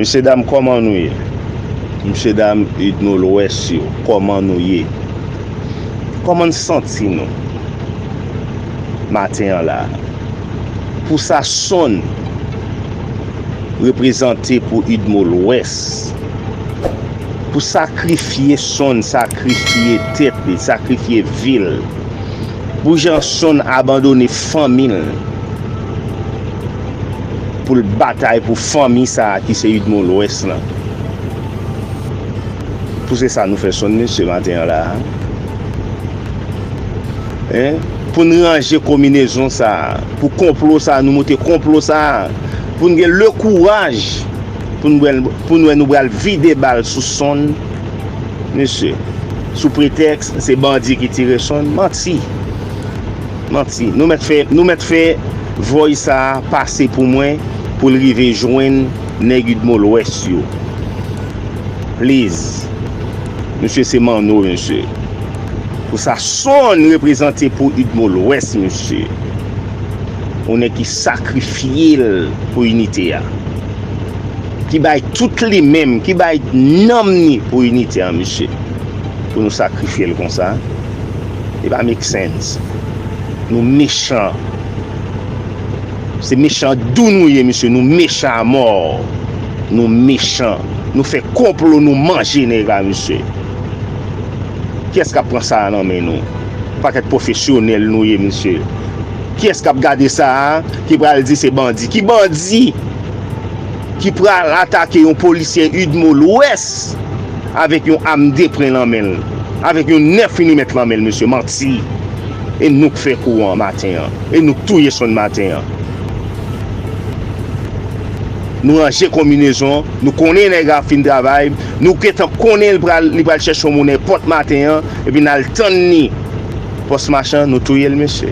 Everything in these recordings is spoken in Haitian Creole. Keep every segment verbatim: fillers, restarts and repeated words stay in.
Mesye dam, kòman nou ye? Mesye dam Idmo Lwès yo, kòman nou ye? Kòman n santi nou maten an la a? Pou sa Sonn reprezante pou Idmo Lwès, pou sakrifye Sonn, sakrifye tèt li, sakrifye vi l, pou jan Sonn abandone fanmi l, pou l batay pou fanmi sa a ki se Idmo Lwès lan. Pou se sa nou fè Sonn, mesye, maten an la a. Hein? Pou n ranje konbinezon sa a, pou konplo sa a, nou monte konplo sa a, pou n gen le kouraj, pou n, pou n wè nou pral vide bal sou Sonn, mesye, sou pretèks se bandi ki tire Sonn, manti. Manti. Nou mèt fè, nou mèt fè vòy sa a pase pou mwen, pou l rive jwenn nèg Idmo Lwès yo. Please. Mesye, se Manno, mesye. Pou sa Sonn reprezante pou Idmo Lwès, mesye. Yon nèg ki sakrifye l pou inite a. Ki bay tout li menm, ki bay nanm ni pou inite a, mesye. Pou nou sakrifye l konsa. E pa make sense. Nou mechan. Se mechan dou nou ye, mesye. Nou mechan amò. Nou mechan. Nou fè konplo, nou manje nèg la, mesye. Kiyès k ap pran sa a nan men nou? Pakèt pwofesyonèl nou ye, mesye. Kiyès k ap gade sa a, ki pral di se bandi? Ki bandi ki pral atake yon polisye Idmo Lwès avèk yon am de pwen nan men l, avèk yon nèf milimèt nan men l, mesye? Manti. E nou k fè kou an maten an. E nou k touye Sonn maten an. Nou ranje konbinezon, nou konnen nèg la fin travay, nou gentan konnen li pral, li pral chèche yon moun nenpòt maten an, epi n al tann li. Pòs Machan, nou touye l, mesye.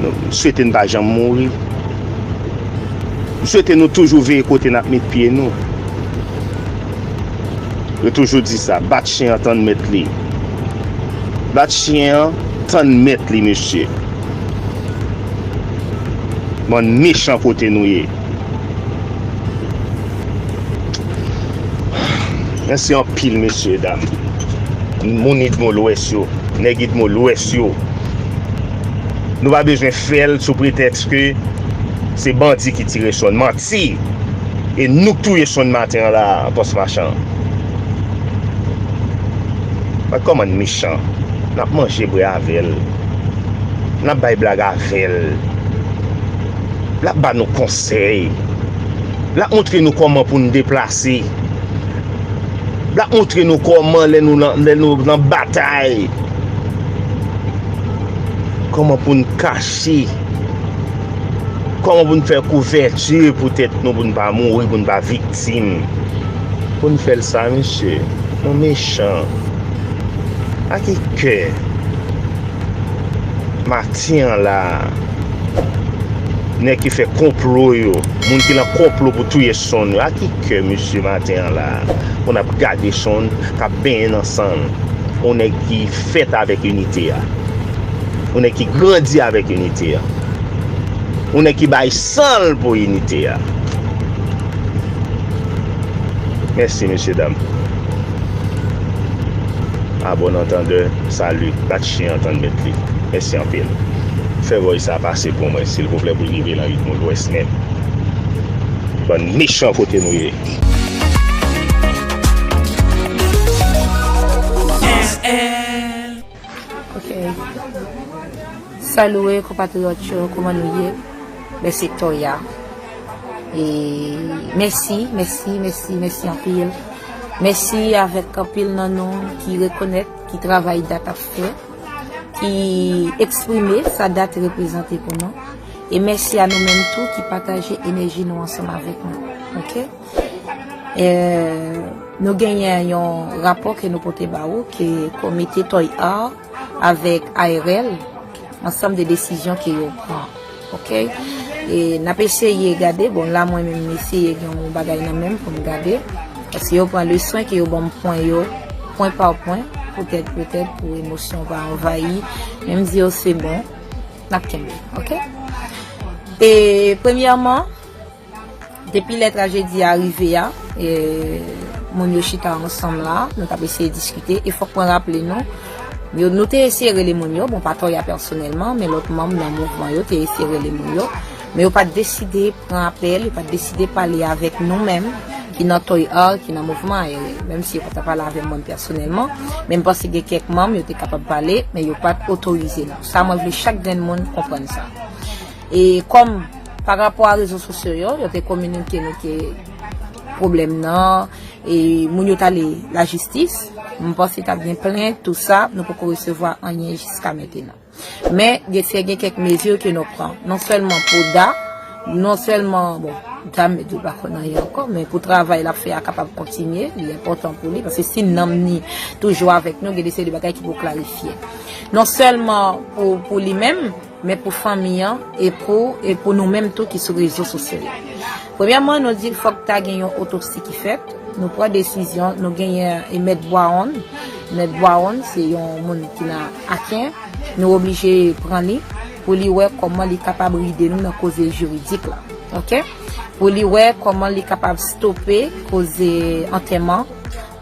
Nou, m swete n pa janm mouri. M swete nou toujou veye kote n ap met pye nou. Yo toujou di sa, bat chen an tann mèt li. Bat chen an tann mèt li, mesye. Bann mechan kote nou ye. Mèsi anpil, mesye, dam. Moun Idmo Lwès yo, nèg Idmo Lwès yo. Nou pa bezwen fè l sou pretèks ke se bandi ki tire Sonn. Manti! E nou k touye Sonn maten an la a, Pòs Machan. Gad kòman n mechan. N ap manje bwè avè l. N ap bay blag avè l. L ap ba nou konsèy. L ap montre nou kòman pou n deplase. L ap montre nou kòman lè nou nan, lè nou nan batay. Kòman pou n kache. Kòman pou n fè kouvèti pou tèt nou, pou n pa mouri, pou n pa viktim. Pou n fè l sa, mesye. Nou mechan. A ki kè? Maten an la a, nèg ki fè konplo yo, moun ki nan konplo pou touye Sonn yo, a ki kè, mesye, maten an la a, pou n ap gade Sonn k ap benyen nan san l? Yon nèg ki fèt avèk inite a. Yon nèg ki grandi avèk inite a. Yon nèg ki bay san l pou inite a. Mèsi, mesye dam. Abòne antandè, sali, bat chen an tann mèt li. Mèsi anpil. Fè vòy sa pase pou mwen, silvouplè, pou l rive nan Idmo Lwès menm. Bann mechan kote nou ye. Ok. Salué konpatriyòt yo, kòman nou ye? Mèsi Toya. E mèsi, mèsi, mèsi, mèsi anpil. Mèsi avèk anpil nan nou ki rekonèt, ki travay Dat ap fè, ki eksprime sa Dat reprezante pou nou. E mèsi a nou menm tou ki pataje enèji nou ansanm avèk nou. Ok? E, nou genyen yon rapò ke nou pote ba ou, ke komite Toy Art avèk A R L, ansanm de desizyon ke yo pran. Ok? E n ap eseye gade, bon, la mwen menm m eseye gen yon bagay nan men m pou m gade. Paske yo pran le swen ke yo ban m pwen yo, pwen pa pwen, poutèt, poutèt, pou emosyon pa anvayi. Men m di yo se bon, n ap kenbe, ok? E premyèman, Depi lè trajedi a rive a, e, moun yo chita ansanm la, nou t ap eseye diskite, e fòk mwen raple nou, yo, nou te eseye rele moun yo, bon, pa Toya pèsonèlman, men lòt manm nan mouvman yo te eseye rele moun yo, men yo pa t deside pran apèl, yo pa t deside pale avèk nou menm, ki nan Toy Art, ki nan mouvman A R L, menm si yo pa t pale avè mwen pèsonèlman, men m panse gen kèk manm yo te kapab pale, men yo pa t otorize nou. Sa mwen vle chak grenn moun konprann sa. E kòm pa rapò a rezo sosyo yo, yo te kominike nou ke pwoblèm nan, e moun yo t ale lajistis, m panse t ap gen plent, tou sa, nou poko resevwa anyen jiska mentenan. Men, gen, se gen kèk mezi ke nou pran, non sèlman pou Da, non sèlman, bon, Da m di w pa konn anyen ankò, men pou travay l ap fè a kapab kontinye, li enpòtan pou li, paske si nanm ni toujou avèk nou, gen de seri de bagay ki pou klarifye. Non sèlman pou, pou li menm, men pou fanmi an e pou, e pou nou menm tou ki sou rezo sosyo yo. Premyèman, nou di fòk ta gen yon otopsi ki fèt. Nou pran desizyon, nou genyen e Mèt Bwawon. Mèt Bwawon, se yon moun ki nan Aken. Nou oblije pran li pou li wè kòman li kapab ede nou nan koze jiridik la. Oke? Pou li wè kòman li kapab stope koze antèman,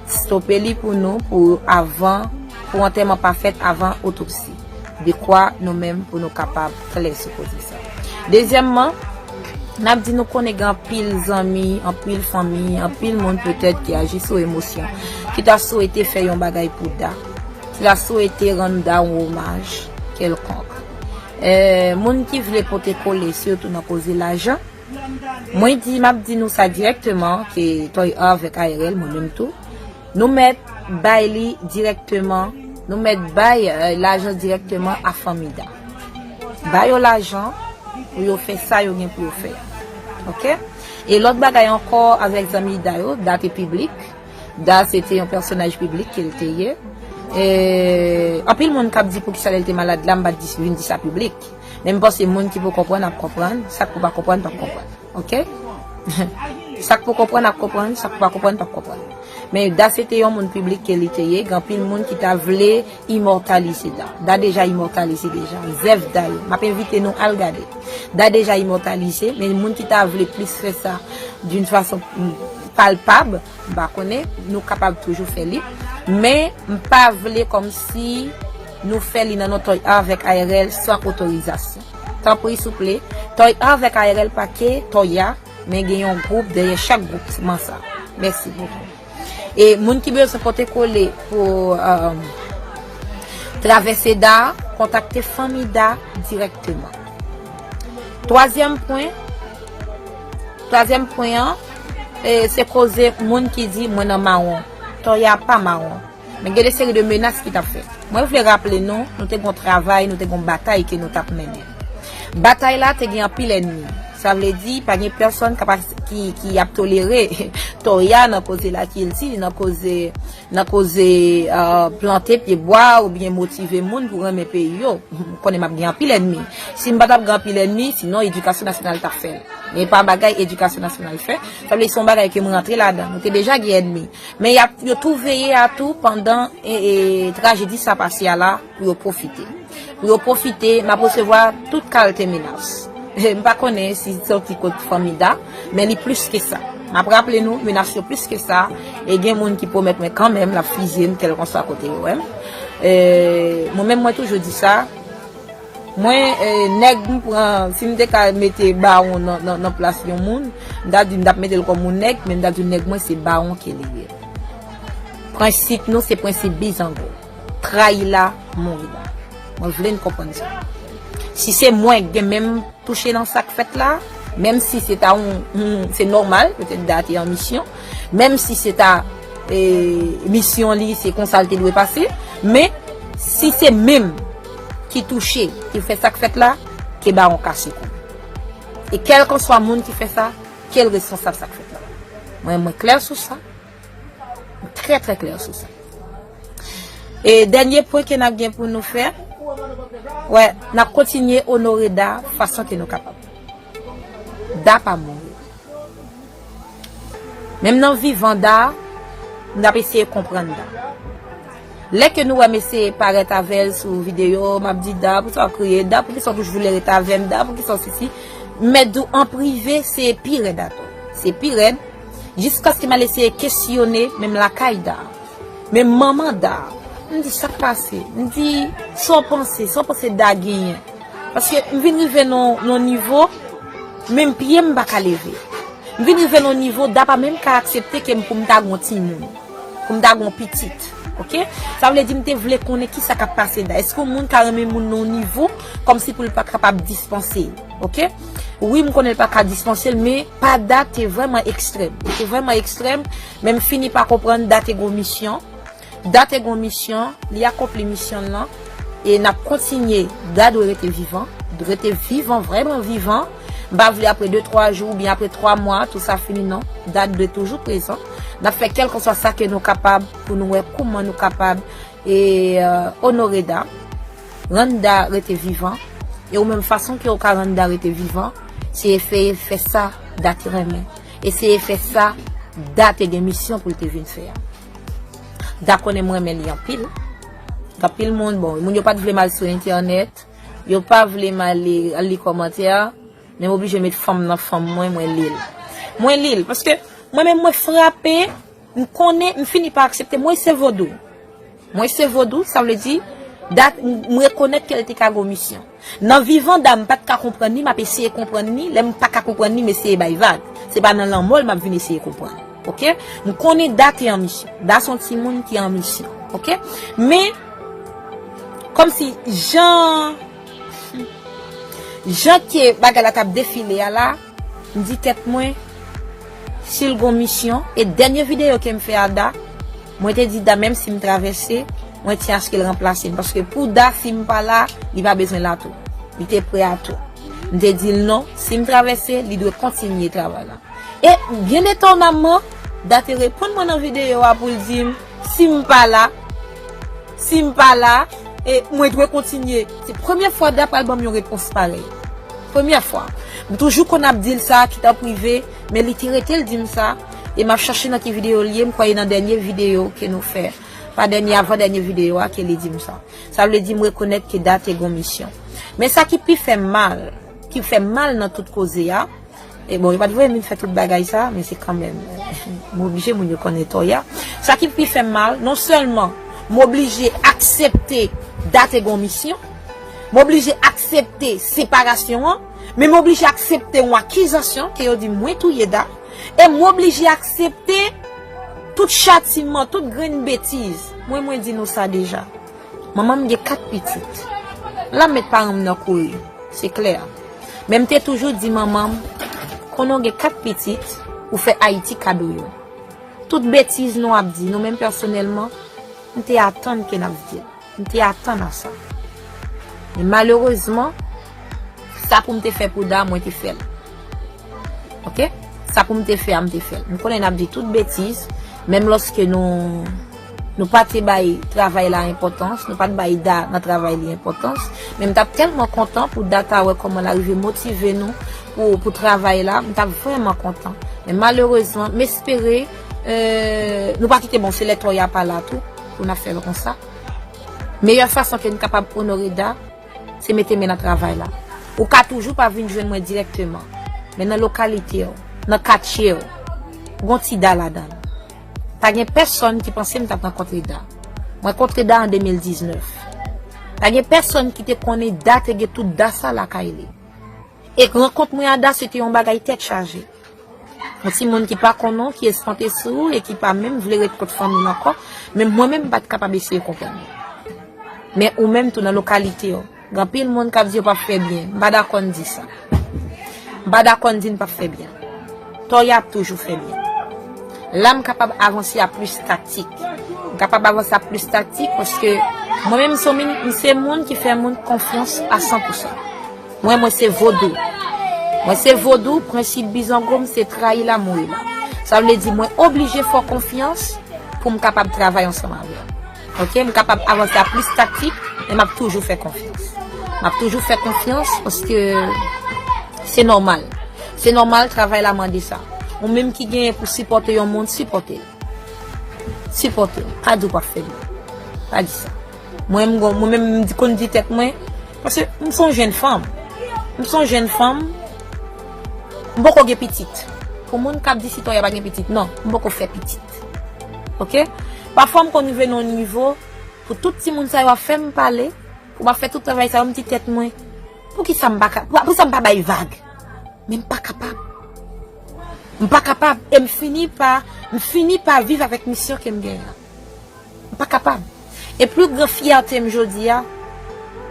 stope li pou nou, pou avan, pou antèman pa fèt avan otopsi. Dekwa nou menm pou nou kapab klè sou koze sa. Dezyèmman, n ap di nou konnen gen anpil zanmi, anpil fanmi, anpil moun petèt ki aji sou emosyon, ki ta swete fè yon bagay pou Da, ki ta swete rann Da yon omaj kèlkonk. E, moun ki vle pote kole, sitou nan koze lajan, mwen di, m ap di nou sa dirèkteman, ke Toy Art avèk A R L, mwen menm tou, nou mèt bay li dirèkteman, nou mèt bay, e, lajan dirèkteman a fanmi Da. Ba yo lajan pou yo fè sa yo gen pou yo fè a. Oke? E lòt bagay ankò avèk zanmi Da yo, Da te piblik. Da se te yon pèsonaj piblik ke l te ye. E, anpil moun k ap di poukisa lè l te malad la, m pa t di, vin di sa piblik. Men m panse moun ki pou konprann ap konprann, sa k pou pa konprann p ap konprann. Oke? Sa k pou konprann ap konprann, sa k pou pa konprann p ap konprann. Men Da se te yon moun piblik ke li te ye, gen anpil moun ki ta vle imòtalize Da. Da deja imòtalize deja. Zèv Da yo. M ap envite nou al gade. Da deja imòtalize, men moun ki ta vle plis fè sa d'une façon, mm, palpab, m pa konnen, nou kapab toujou fè li. Men m pa vle kòmsi nou fè li nan non Toy Art avèk A R L san otorizasyon. Tanpri, souple, Toy Art avèk A R L pa ke Toya, men gen yon gwoup dèyè chak gwoup man sa. Mèsi bokou. E moun ki bezwen pote kole pou, e, travèse Da, kontakte fanmi Da dirèkteman. Twazyèm pwen, twazyèm pwen an, e, se koze moun ki di mwen nan mawon. Toya pa mawon. Men gen de seri de menas ki t ap fèt. Mwen vle raple nou, nou te gon travay, nou te gon batay ke nou t ap mennen. Batay la te gen anpil ènmi. Sa vle di, pa gen pèsonn k ap as-, ki, ki ap tolere Toya nan koze lakilti, nan koze, nan koze, e, plante pyebwa oubyen motive moun pou renmen peyi yo. M konnen m ap gen anpil ènmi. Si m pa t ap gen anpil ènmi, sinon Edikasyon Nasyonal t ap fè l. Men pa bagay Edikasyon Nasyonal fè. Sa vle di se yon bagay ke m rantre ladan. Nou te deja gen ènmi. Men y ap, yo tou veye a tou pandan, e, e, trajedi sa pase a la pou yo pwofite. Pou yo pwofite, m ap resevwa tout kalte menas. M pa konnen si soti kot fanmi Da, men li plis ke sa. M ap raple nou, menas yo plis ke sa, e gen moun ki pwomèt mwen kanmenm l ap fizye m kèlkanswa kote yo wè m. E, mwen menm mwen toujou di sa, mwen, e, nèg m pran, si m te ka mete Bawon nan, nan, nan plas yon moun, m ta di m t ap mete l kòm yon nèg, men m ta di nèg mwen se Bawon ke li ye. Prensip nou se prensip bizango. Trayi la, mouri la. Mwen vle n konprann sa. Si se mwen k gen menm touche nan sa k fèt la, menm si se ta yon, yon, se nòmal, petèt Da te an misyon, menm si se ta, e, misyon li, se konsa l te dwe pase, men si se menm ki touche, ki fè sa k fèt la, ke Bawon kase kou. E kèlkanswa moun ki fè sa, ke l responsab sa k fèt la. Mwen, mwen klè sou sa. Trè, trè klè sou sa. E dènye pwen ke n ap gen pou nou fè, wè, n ap kontinye onore Da fason ke nou kapab. Da pa mouri. Menm nan vivan Da, n ap eseye konprann Da. Lè ke nou wè m eseye parèt avè l sou videyo, m ap di, Da, poukisa w kriye? Da, poukisa w toujou vle ret avè m? Da, poukisa w sesi? M mèt di w an prive, se pi rèd atò. Se pi rèd. Jiskaske m al eseye kesyone menm lakay Da. Menm manman Da. M di, "Sa k pase?" M di, "Sa w panse? Sa w panse Da genyen?" Paske m vin rive nan nan nivo, menm pye m pa ka leve. M vin rive nan nivo, Da pa menm ka aksepte ke m pou m ta gen yon timoun, pou m ta gen yon pitit. Oke? Sa vle di m te vle konnen kisa k ap pase Da. Èske yon moun ka renmen moun nan yon nivo kòmsi pou l pa kapab dispanse l? Oke? Wi, m konnen l pa ka dispanse l, men pa Da te vrèman ekstrèm. Li te vrèman ekstrèm, men m fini pa konprann Da te gen yon misyon. Da te gen yon misyon, li akonpli misyon l lan, e n ap kontinye. Da dwe rete vivan, dwe rete vivan, vrèman vivan. M pa vle apre de, twa jou oubyen apre twa mwa, tout sa fini, non. Da dwe toujou prezan. N ap fè kèlkanswa sa ke nou kapab pou nou wè kouman nou kapab e, euh, onore Da, rann Da rete vivan. E ou menm, fason ke ou ka rann Da rete vivan, se eseye fè sa Da te renmen. Eseye fè sa Da te gen misyon pou l te vin fè a. Da konnen m renmen li anpil. Gen anpil moun, bon, moun yo pa t vle m al sou entènèt, yo pa vle m ale al li kòmantè, men m oblije met fanm nan fanm mwen, mwen li l. Mwen li l, paske mwen menm mwen frape, m konnen, m fini pa aksepte, mwen se vodou. Mwen se vodou, sa vle di, Da, m rekonèt ke l te ka gen yon misyon. Nan vivan Da, m pa t ka konprann li, m ap eseye konprann li, lè m pa ka konprann li, m eseye bay vag. Se pa nan lanmò l m ap vin eseye konprann. Oke? M konnen Da te an misyon. Da se yon timoun ki an misyon. Oke? Men, kòmsi jan, jan ke bagay la t ap defile a la, m di tèt mwen, si l gon misyon, e dènye videyo ke m fè a Da, mwen te di Da, menm si m travèse, mwen tyen aske l ranplase m. Paske pou Da, si m pa la, li pa bezwen la tou. Li te prè a tou. M te di l non, si m travèse, li dwe kontinye travay la. E, byen etonamman, Da te reponn mwen nan videyo a pou l di m, si m pa la, si m pa la, e mwen dwe kontinye. Se premye fwa Da pral ban m yon repons parèy. Premye fwa. M toujou konn ap di l sa, kit an prive, men li te rete l di m sa, e m ap chache nan ki videyo l ye, m kwè e nan dènye videyo ke nou fè. Pa dènye, avan dènye videyo a ke li di m sa. Sa vle di m rekonèt ke Da te gon misyon. Men sa ki pi fè m mal, ki fè m mal nan tout koze a, e bon, yo pa t voye m vin fè tout bagay sa, men se kanmenm, m oblije moun yo konnen Toya. Sa ki pi fè m mal, non sèlman m oblije aksepte Da te gon misyon, m oblije aksepte separasyon an, men m oblije aksepte yon akizasyon ke yo di mwen touye Da, e m oblije aksepte tout chatiman, tout grenn betiz. Mwen, mwen di nou sa deja. Manman m gen kat pitit. La m met paran m nan kouri. Se klè. Men m te toujou di manman m, konnen w gen kat pitit, ou fè Ayiti kado yo. Tout betiz nou ap di, nou menm pèsonèlman, m te atann ke n ap di l. M te atann a sa. Men malerezman, sa pou m te fè pou Da, mwen te fè l. Oke? Sa pou m te fè a, m te fè l. M konnen n ap di tout betiz, menm lòske nou, nou pa te bay travay la enpòtans, nou pa t bay Da nan travay li enpòtans, men m t ap tèlman kontan pou Da ta wè kòman l arive motive nou pou, pou travay la, m t ap vrèman kontan. Men malerezman, m espere, euh, nou pa kite, bon, se lè Toya pa la tou, pou n ap fè l konsa. Meyè fason ke n kapab onore Da, se mete men nan travay la. Ou ka toujou pa vin jwenn mwen dirèkteman, men nan lokalite w, nan katye w, gon ti Da ladan l. Pa gen pèsonn ki panse m t ap rankontre Da. Mwen kontre Da an de mil diznèf. Pa gen pèsonn ki te konnen Da te gen tout Da sa lakay li. E rankont mwen a Da, se te yon bagay tèt chaje. Yon timoun ki pa konnen w, ki espante sou ou e ki pa menm vle ret kot fanmi l ankò, men mwen menm m pa t kapab eseye konprann li. Men ou menm tou nan lokalite w, gen anpil moun k ap di yo p ap fè byen. M pa dakò n di sa. M pa dakò n di n p ap fè byen. Toya ap toujou fè byen. La m kapab avanse a plis taktik. M kapab avanse a plis taktik paske mwen menm m se moun, m se moun ki fè moun konfyans a san pou san. Mwen, mwen se vodou. Mwen se vodou, prensip bizango m se trayi la, mouri la. Sa vle di mwen oblije fè w konfyans pou m kapab travay ansanm avè w. Oke, m kapab avanse a plis taktik, men m ap toujou fè konfyans. M ap toujou fè konfyans paske se nòmal. Se nòmal, travay la mande sa. Ou menm ki genyen pou sipòte yon moun, sipòte l. Sipòte l. Pa di w p ap fè byen. Pa di sa. Mwen, m gon, mwen menm, m di, konn di tèt mwen, paske m se yon jèn fanm. M se yon jèn fanm, m poko gen pitit. Pou moun k ap di si Toya pa gen pitit, non, m poko fè pitit. Oke? Pafwa m konn rive nan yon nivo, pou tout timoun sa yo ap fè m pale, pou m ap fè tout travay sa yo, m di tèt mwen, poukisa m pa ka, poukisa m pa bay vag? Men m pa kapab. M pa kapab. E m fini pa, m fini pa viv avèk misyon ke m genyen an. M pa kapab. E pli gran fyète m jodi a,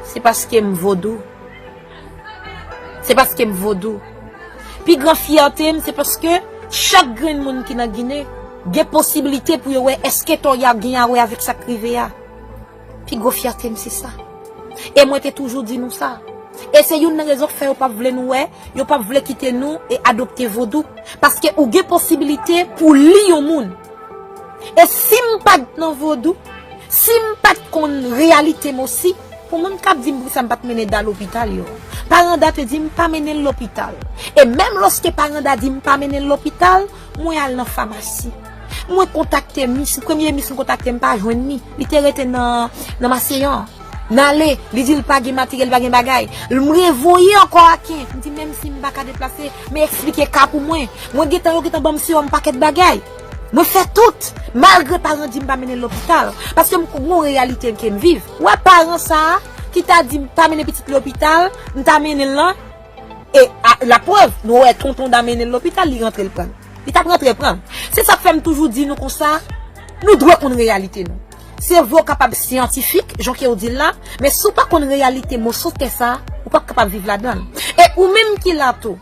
se paske m vodou. Se paske m vodou. Pi gran fyète m, se paske chak grenn moun ki nan Ginen gen posiblite pou yo wè èske Toya gen a wè avèk sa k rive a. Pi gwo fyète m se sa. E mwen te toujou di nou sa. E se youn nan rezon k fè yo p ap vle nou wè, yo p ap vle kite nou e adopte vodou. Paske ou gen posiblite pou li yon moun. E si m pa t nan vodou, si m pa t konn reyalite m osi, pou moun k ap di m poukisa m pa t mennen Da lopital yo. Paran Da te di m pa mennen l lopital. E menm lòske paran Da di m pa mennen l lopital, mwen al nan famasi. Mwen kontakte mis, premye mis m kontakte m pa jwenn li. Li te rete nan, nan Maseyan. N ale, li di l pa gen materyèl, pa gen bagay. M revoye ankò Aken. M di menm si m pa ka deplase, men eksplike ka pou mwen. Mwen gentan, yo gentan ban m sewòm pakèt bagay. Mwen fè tout, malgre paran di m pa mennen l lopital. Paske m gen yon reyalite ke m viv. Ou wè paran sa a, ki ta di m pa mennen pitit lopital, m ta mennen l lan. E a, laprèv, nou wè tonton Da mennen l lopital, li rantre l pran l. Li t ap rantre pran l. Se sa k fè m toujou di nou konsa, nou dwe konn reyalite nou. Se vre w kapab syantifik, jan ke w di l la, men si w pa konn reyalite moso tè sa, ou p ap kapab viv ladan l. E ou menm ki la tou,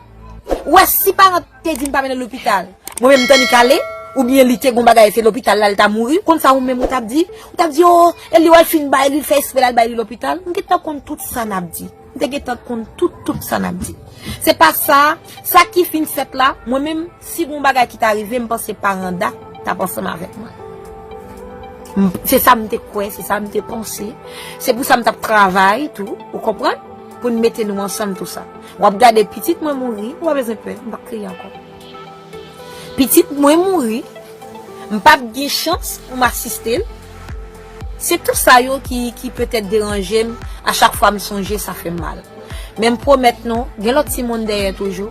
ou wè si paran te di m pa mennen l lopital, mwen menm m t annik ale, oubyen li te gon bagay, se lopital la l ta mouri, konn sa ou menm ou t ap di? Ou t ap di, o, e li wè l fin bay li, l fè espre l al bay li lopital. M gentan konn tout sa n ap di. M te gentan konn tout, tout sa n ap di. Se pa sa, sa ki fin fèt la, mwen menm, si gon bagay ki ta rive, m panse paran Da t ap ansanm avèk mwen. M, se sa m te kwè, se sa m te panse. Se pou sa m t ap travay tou, ou konprann? Pou n mete nou ansanm tou sa. W ap gade pitit mwen mouri, ou pa bezwen pè, m p ap kriye ankò. Pitit mwen mouri, m p ap gen chans pou m asiste l. Se tout sa yo ki, ki petèt deranje m, a chak fwa m sonje, sa fè m mal. Men m pwomèt nou, gen lòt timoun dèyè toujou.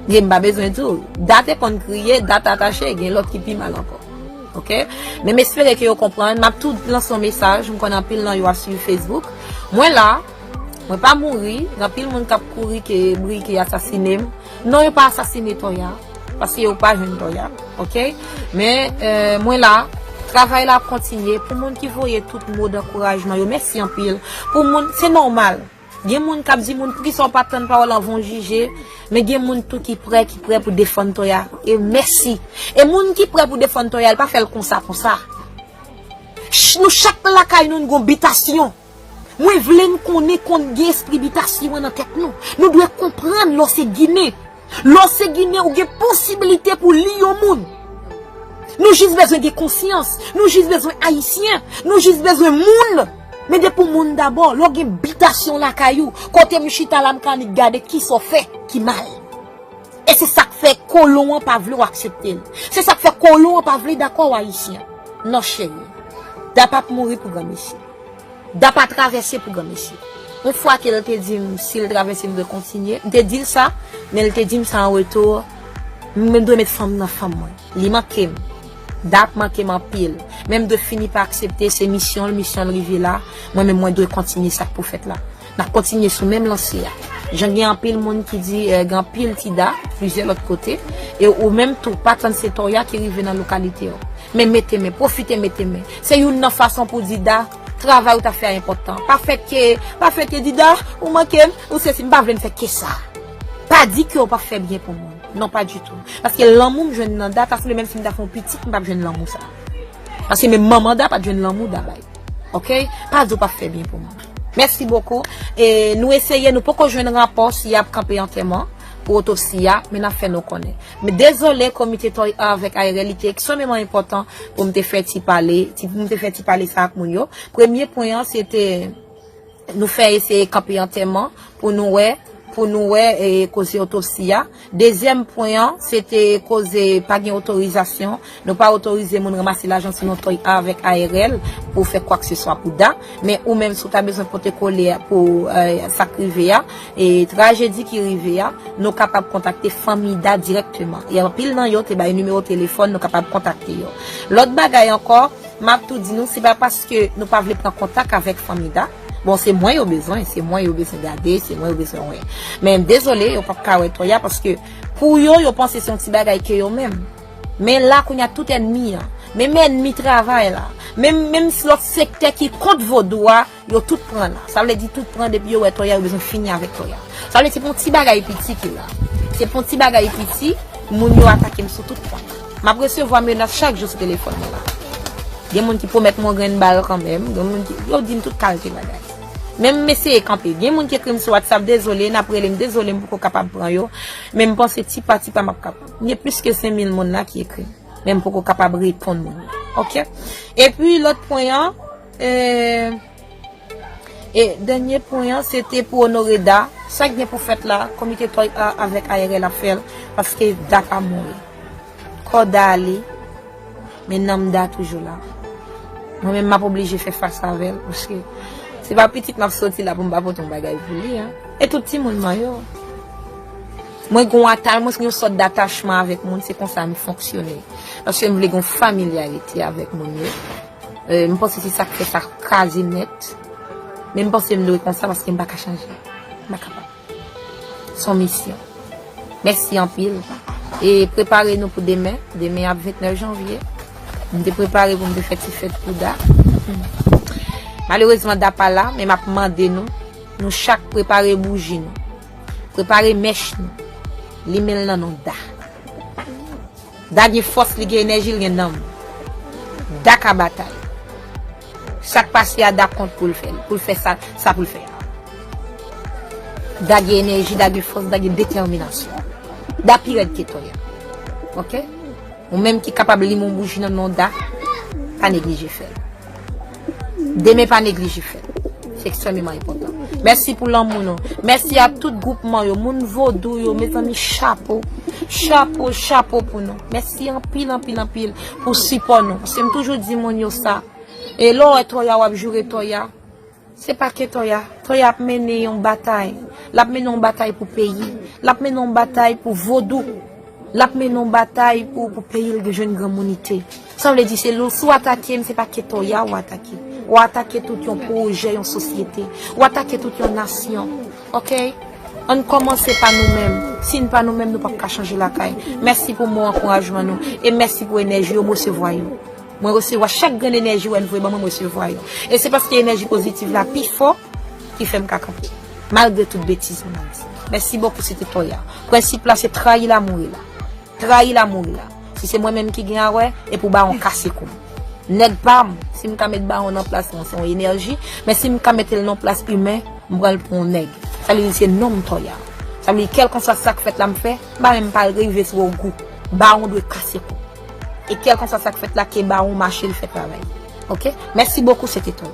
Gen, m pa bezwen di w, Da te konn kriye, Da t atache, gen lòt ki pi mal ankò. Oke? Men m espere ke yo konprann. M ap tou lanse yon mesaj, m konnen anpil nan yo ap swiv Facebook. Mwen la, mwen pa mouri, gen anpil moun k ap kouri ke bri ke asasine m. Non, yo pa asasine Toya, paske yo pa jwenn Toya, oke? Men, euh, mwen la, travay la ap kontinye. Pou moun ki voye tout mo dankourajman yo, mèsi anpil. Pou moun, se nòmal. Gen moun k ap di moun, poukisa w pa tann pawòl anvan w jije? Men gen moun tou ki prè, ki prè pou defann Toya. E mèsi. E moun ki prè pou defann Toya, l pa fè l konsa, konsa. Ch-, nou chak nan lakay nou, nou gon bitasyon. Mwen vle n konnen konn gen espri bitasyon an nan tèt nou. Nou dwe konprann lè w se Ginen. Lè w se Ginen, ou gen posiblite pou li yon moun. Nou jis bezwen gen konsyans. Nou jis bezwen Ayisyen. Nou jis bezwen moun. Men depi w moun dabò, lè w gen bitasyon lakay ou, kote m chita la, m ka annik gade kisa w fè ki mal. E se sa k fè kolon an pa vle w aksepte l. Se sa k fè kolon an pa vle dakò w Ayisyen. Non, cheri. Da p ap mouri pou granmesi. Da pa travèse pou granmesi. Yon fwa ke l te di m, si l travèse, m dwe kontinye. M te di l sa, men l te di m sa an retou, mwen dwe met fanm nan fanm mwen. Li manke m. Da ap manke m anpil. Men m dwe fini pa aksepte, se misyon l, misyon l rive la. Mwen menm, mwen dwe kontinye sa k pou fèt la. N ap kontinye sou menm lanse a. Jan gen anpil moun ki di, eh, gen anpil ti Da, plizyè lòt kote, e ou menm tou, pa tann se Toya ki rive nan lokalite w. Men mete men, pwofite mete men. Se youn nan fason pou di Da, travay ou t ap fè a enpòtan. Pa fè ke, pa fè ke di Da, ou manke m, ou sesi, m pa vle n fè ke sa. Pa di ke w p ap fè byen pou moun. Non, pa ditou. Paske lanmou m jwenn nan Da, ta sanble menm si m ta fè yon pitit, m p ap jwenn lanmou sa. Paske menm manman Da pa t jwenn lanmou Da bay. Oke? Pa di w p ap fè byen pou mwen. Mèsi bokou. E nou eseye, nou poko jwenn rapò si y ap kanpe antèman pou otopsi a, men n ap fè nou konnen. Men dezole, komite Toya avèk A R L, li te ekstrèmeman enpòtan pou m te fè ti pale, ti, pou m te fè ti pale sa ak moun yo. Premye pwen an, se te nou fè eseye kanpe antèman pou nou wè, pou nou wè e, koze otopsi a. Dezyèm pwen an, se te koze pa gen otorizasyon. Nou pa otorize moun ranmase lajan sou non Toya avèk A R L pou fè kwakseswa pou Da. Men ou menm, si w ta bezwen pote kole pou e, sa k rive a, e trajedi ki rive a, nou kapab kontakte fanmi Da dirèkteman. E anpil nan yo te bay nimewo telefòn, nou kapab kontakte yo. Lòt bagay ankò, m ap tou di nou, se pa paske nou pa vle pran kontak avèk fanmi Da. Bon, se mwen yo bezwen, se mwen yo bezwen gade, se mwen yo bezwen wè. Men dezole, yo p ap ka wè Toya paske pou yo, yo panse se yon ti bagay ke yo menm. Men la, kounye a, tout ènmi an, menm ènmi travay la, menm, menm lòt sektè ki kont vodou a, yo tout pran la. Sa vle di tout pran, depi yo wè Toya, yo bezwen fini avèk Toya. Sa vle di se pou yon ti bagay piti ki la. Se pou yon ti bagay piti, moun yo atake m sou tout pwen. M ap resevwa menas chak jou sou telefòn mwen la. Gen moun ki pwomèt mwen yon grenn bal kanmenm, gen moun ki, yo di m tout kalite bagay. Menm m eseye kanpe. Gen moun ki ekri m sou WhatsApp, dezole, n ap rele m, dezole, m poko kapab pran yo. Men m panse ti pa ti pa m ap kapab. Gen plis ke senk mil moun la ki ekri m. Men m poko kapab reponn moun yo. Oke? Epi lòt pwen an, e, e dènye pwen an, se te pou onore Da. Sa k gen pou fèt la, komite Toya avèk A R L ap fè l, paske Da pa mouri. Kò Da ale, men nanm Da toujou la. Mwen menm, m ap oblije fè fas avè l, paske se pa pitit m ap soti la pou m pa pote yon bagay pou li, en. E tout timoun mwen yo. Mwen gen yon atal-, mwen gen yon sòt datachman avèk moun, se konsa m fonksyone. Paske m vle gen yon familyarite avèk moun yo. E, m panse se sa k fè sa kraze nèt. Men m panse m dwe konsa paske m pa ka chanje. M pa kapab. Se yon misyon. Mèsi anpil. E prepare nou pou demen. Demen ap ventnèf janvye. M te prepare pou m te fè ti fèt pou Da. Malerezman, Da pa la, men m ap mande nou, nou chak prepare bouji nou. Prepare mèch nou. Limen l nan non Da. Da gen fòs, li gen enèji, li gen nanm. Da ka batay. Sa k pase a, Da kont pou l fè l, pou l fè sa, sa pou l fè a. Da gen enèji, Da gen fòs, Da gen detèminasyon. Da pi rèd ke Toya. Oke? Ou menm ki kapab limen yon bouji nan non Da, pa neglije fè l. Demen pa neglije fè l. Se ekstrèmeman enpòtan. Mèsi pou lanmou nou. Mèsi a tout gwoupman yo, moun vodou yo, mezanmi, chapo. Chapo, chapo pou nou. Mèsi anpil, anpil, anpil pou sipò nou. Paske m toujou di moun yo sa. E lè w wè Toya, w ap joure Toya. Se pa ke Toya. Toya ap mennen yon batay. L ap mennen yon batay pou peyi. L ap mennen yon batay pou vodou. L ap mennen yon batay pou, pou peyi l jwenn granmounite. Sa vle di se lou, si w atake m, se pa ke Toya w atake. W atake tout yon pwojè, yon sosyete. W atake tout yon nasyon. Oke? Ann kòmanse pa nou menm. Si n pa nou menm, nou p ap ka chanje lakay. Mèsi pou mo ankourajman nou. E mèsi pou enèji yo, m resevwa yo. Mwen resevwa chak grenn enèji w wè n voye ban mwen, m resevwa yo. E se paske enèji pozitiv la pi fò ki fè m ka kanpe. Malgre tout betiz moun ap di. Mèsi bokou, se te Toya. Prensip la, se trayi l a mouri la. Trayi l a mouri la. Si se mwen menm ki gen a wè, e pou bawon kase kou m. Nèg pa m, si m ka met bawon nan plas mwen, se yon enèji, men si m ka mete l nan plas imen, m pran l pou yon nèg. Sa vle di se non m Toya. Sa vle di kèlkanswa sa k fèt la m fè, m pa menm pa rive sou ogou. Bawon dwe kase kou. E kèlkanswa sa k fèt la, ke bawon mache l fè travay. Oke? Mèsi bokou, se te Toya.